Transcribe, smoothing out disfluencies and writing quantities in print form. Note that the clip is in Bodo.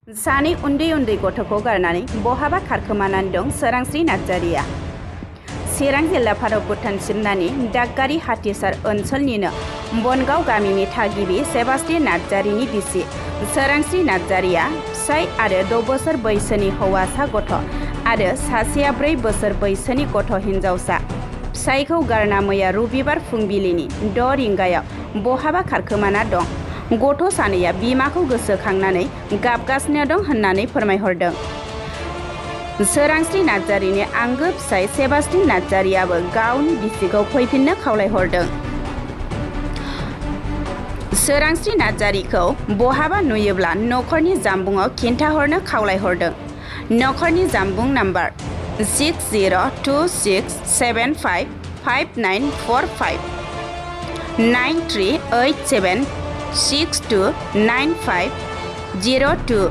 सानै उन्दै उन्दै गथ'खौ गारनानै बहाबा खारखोमानानै दं सोरांस्रि नार्जारिया। चिरां जिल्ला भारत भुटान सिमनानि दागगारि हाथिसार ओनसोलनिनो बनगाव गामिनि थागिबि सेबास्टिन नार्जारिनि बिसि सोरांस्रि नार्जारिया फिसाय आरो 6 बोसोर बैसोनि हौवासा गथ' आरो सासेया 4 बोसोर बैसोनि गथ' हिन्जावसा फिसायखौ गारना मैया रबिबार फुंबिलिनि 6 रिंगायाव बहाबा खारखोमाना दं। गथ' सानैया बिमाखौ गोसोखांनानै गाबगासिनो दं होननानै फोरमायहरदों। सोरांस्रि नार्जारिनि आंगो फिसाय सेबास्टिन नार्जारियाबो गावनि बिसिखौ फैफिननो खावलायहरदों। सोरांस्रि नार्जारिखौ बहाबा नुयोब्ला नखरनि जामबुंआव खिन्थाहरनो खावलायहरदों। नखरनि जामबुं नाम्बार 6026755945 9387629502